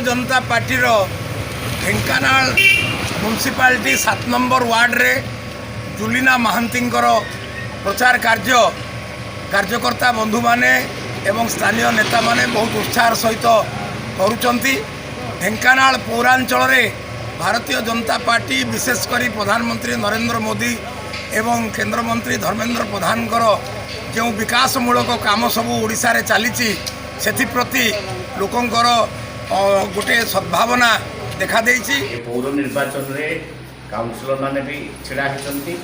ଜନତା ପାର୍ଟିର Dhenkanal municipality 7 number ୱାର୍ଡ଼ରେ ଜୁଲିନା ମହାନ୍ତିଙ୍କର ପ୍ରଚାର କାର୍ଯ୍ୟ କାର୍ଯ୍ୟକର୍ତ୍ତା ବନ୍ଧୁମାନେ ଏବଂ ସ୍ଥାନୀୟ ନେତାମାନେ ବହୁତ ଉତ୍ସାହର ସହିତ କରୁଛନ୍ତି। ଢେଙ୍କାନାଳ ପୌରାଞ୍ଚଳରେ ଭାରତୀୟ ଜନତା ପାର୍ଟି, ବିଶେଷ କରି ପ୍ରଧାନମନ୍ତ୍ରୀ ନରେନ୍ଦ୍ର ମୋଦି ଏବଂ କେନ୍ଦ୍ରମନ୍ତ୍ରୀ ଧର୍ମେନ୍ଦ୍ର ପ୍ରଧାନଙ୍କର ଯେଉଁ ବିକାଶମୂଳକ କାମ ସବୁ ଓଡ଼ିଶାରେ ଚାଲିଛି, ସେଥିପ୍ରତି ଲୋକଙ୍କର ଗୋଟେ ସଦ୍ଭାବନା ଦେଖାଦେଇଛି। ଏ ପୌର ନିର୍ବାଚନରେ କାଉନସିଲରମାନେ ବି ଛିଡ଼ା ହେଇଛନ୍ତି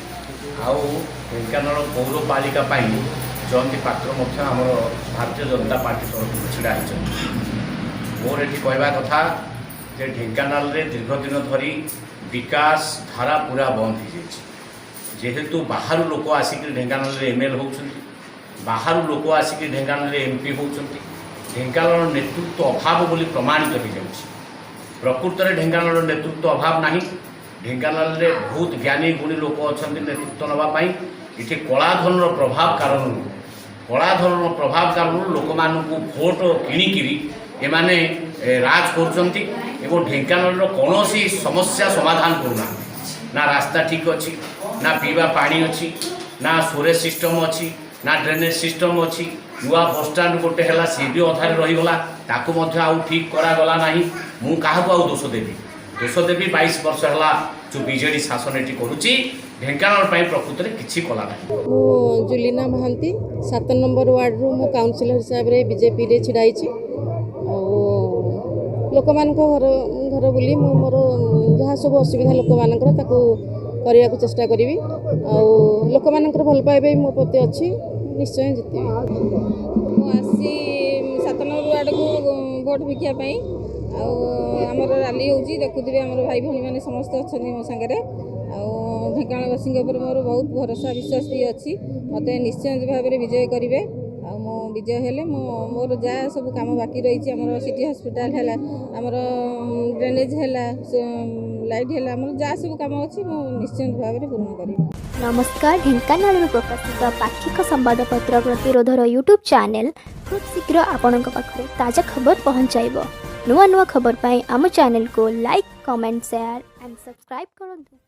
ଆଉ ଢେଙ୍କାନାଳ ପୌରପାଳିକା ପାଇଁ ଜୟନ୍ତୀ ପାତ୍ର ମଧ୍ୟ ଆମର ଭାରତୀୟ ଜନତା ପାର୍ଟି ତରଫରୁ ଛିଡ଼ା ହେଇଛନ୍ତି। ମୋର ଏଠି କହିବା କଥା ଯେ ଢେଙ୍କାନାଳରେ ଦୀର୍ଘ ଦିନ ଧରି ବିକାଶ ଧାରା ପୁରା ବନ୍ଦ ହେଇଯାଇଛି। ଯେହେତୁ ବାହାରୁ ଲୋକ ଆସିକରି ଢେଙ୍କାନାଳରେ ଏମ୍ ଏଲ୍ ହେଉଛନ୍ତି, ବାହାରୁ ଲୋକ ଆସିକି ଢେଙ୍କାନାଳରେ ଏମ୍ ପି ହେଉଛନ୍ତି, ଢେଙ୍କାନାଳର ନେତୃତ୍ୱ ଅଭାବ ବୋଲି ପ୍ରମାଣିତ ହୋଇଯାଉଛି। ପ୍ରକୃତରେ ଢେଙ୍କାନାଳର ନେତୃତ୍ୱ ଅଭାବ ନାହିଁ। ଢେଙ୍କାନାଳରେ ବହୁତ ଜ୍ଞାନୀ ଗୁଣୀ ଲୋକ ଅଛନ୍ତି ନେତୃତ୍ୱ ନେବା ପାଇଁ। ଏଠି କଳାଧନର ପ୍ରଭାବ କାରଣରୁ ଲୋକମାନଙ୍କୁ ଭୋଟ କିଣିକିରି ଏମାନେ ରାଜ କରୁଛନ୍ତି ଏବଂ ଢେଙ୍କାନାଳର କୌଣସି ସମସ୍ୟା ସମାଧାନ କରୁନାହାନ୍ତି। ନା ରାସ୍ତା ଠିକ୍ ଅଛି, ନା ପିଇବା ପାଣି ଅଛି, ନା ସ୍ୱେରେଜ ସିଷ୍ଟମ୍ ଅଛି, ନା ଡ୍ରେନେଜ୍ ସିଷ୍ଟମ୍ ଅଛି। ନୂଆ ବସଷ୍ଟାଣ୍ଡ ଗୋଟେ ହେଲା, ସିଏ ବି ଅଧାରେ ରହିଗଲା, ତାକୁ ମଧ୍ୟ ଆଉ ଠିକ୍ କରାଗଲା ନାହିଁ। ମୁଁ କାହାକୁ ଆଉ ଦୋଷ ଦେବି? ଦୋଷ ଦେବି 22 ବର୍ଷ ହେଲା ଯେଉଁ ବିଜେଡ଼ି ଶାସନ ଏଠି କରୁଛି, ଢେଙ୍କାନାଳ ପାଇଁ ପ୍ରକୃତରେ କିଛି କଲା ନାହିଁ। ମୁଁ ଜୁଲିନା ମହାନ୍ତି, 7 ନମ୍ବର ୱାର୍ଡ଼ରୁ ମୁଁ କାଉନସିଲର ହିସାବରେ ବିଜେପିରେ ଛିଡ଼ା ହେଇଛି। ଆଉ ଲୋକମାନଙ୍କ ଘର ଘର ବୁଲି ମୁଁ ମୋର ଯାହା ସବୁ ଅସୁବିଧା ଲୋକମାନଙ୍କର, ତାକୁ କରିବାକୁ ଚେଷ୍ଟା କରିବି। ଆଉ ଲୋକମାନଙ୍କର ଭଲ ପାଇବା ବି ମୋ ପ୍ରତି ଅଛି, ନିଶ୍ଚୟ ଜିତିବି। ମୁଁ ଆସିଛି 7 ନମ୍ବର ୱାର୍ଡ଼କୁ ଭୋଟ ଭିଖିବା ପାଇଁ। ଆଉ ଆମର ରାଲି ହେଉଛି, ଦେଖୁଥିବେ, ଆମର ଭାଇ ଭଉଣୀମାନେ ସମସ୍ତେ ଅଛନ୍ତି ମୋ ସାଙ୍ଗରେ। ଆଉ ଢେଙ୍କାନାଳବାସୀଙ୍କ ଉପରେ ମୋର ବହୁତ ଭରସା, ବିଶ୍ୱାସ ବି ଅଛି। ମୋତେ ନିଶ୍ଚୟ ଭାବରେ ବିଜୟ କରିବେ। ଆଉ ମୁଁ ବିଜୟ ହେଲେ ମୁଁ ମୋର ଯାହା ସବୁ କାମ ବାକି ରହିଛି, ଆମର ସିଟି ହସ୍ପିଟାଲ ହେଲା, ଆମର ଡ୍ରେନେଜ୍ ହେଲା, ଲାଇଟ୍ ହେଲା, ଆମର ଯାହା ସବୁ କାମ ଅଛି, ମୁଁ ନିଶ୍ଚିନ୍ତ ଭାବରେ ପୂରଣ କରିବି। ନମସ୍କାର। ଢେଙ୍କାନାଳରୁ ପ୍ରକାଶିତ ପାକ୍ଷିକ ସମ୍ବାଦପତ୍ର ପ୍ରତିରୋଧର ୟୁଟ୍ୟୁବ୍ ଚ୍ୟାନେଲ୍ ଖୁବ୍ ଶୀଘ୍ର ଆପଣଙ୍କ ପାଖରେ ତାଜା ଖବର ପହଞ୍ଚାଇବ। ନୂଆ ନୂଆ ଖବର ପାଇଁ ଆମ ଚ୍ୟାନେଲକୁ like, comment, share and subscribe କରନ୍ତୁ।